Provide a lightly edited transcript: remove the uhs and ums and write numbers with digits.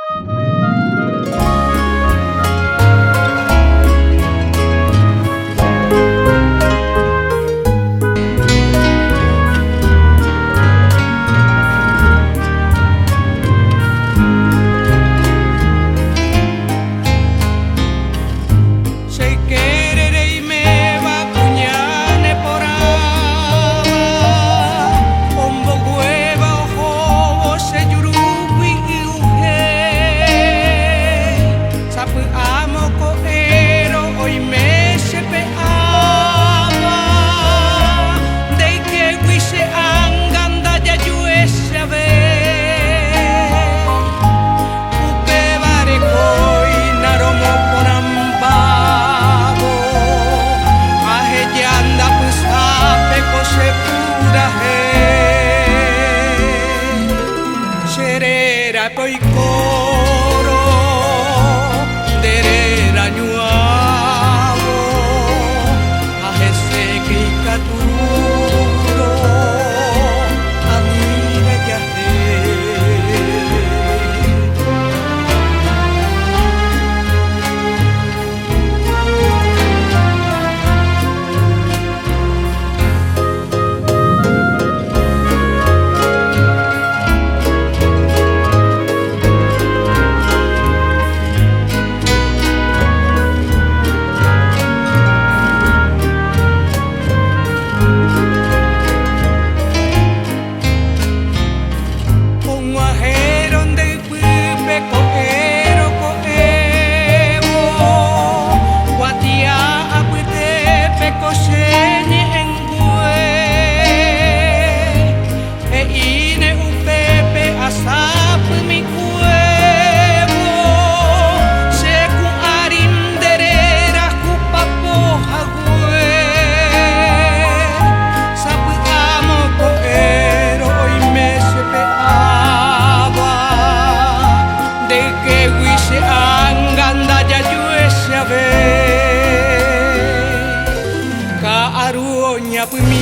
Che ykére reiméva kuña neporãva, omboguéva ohóvo che jurúgui y'uhe. Sapy'a moko'ẽrõ oime che pe'áva, nde ykégui che ánga ndajajuechave. Upévare kóina romoporãmbávo, aheja ndapysápe ko che purahéi. Che rérape oikórõ, nde réra ñuãvo, ha hese ke ikatúrõ ani rejahéi. Og̃uahẽrõ nde ypýpe ko'ẽrõ ko'ẽvo, kuatia apytépe ko che ñe'ẽngue. He'íne upépe asapymikuévo, che ku'ári nde réra jupapo hague. Sapy'a moko'ẽrõ oime che pe'áva, nde ykégui che ánga ndajajuechavéi. Ka'aru oñapymi.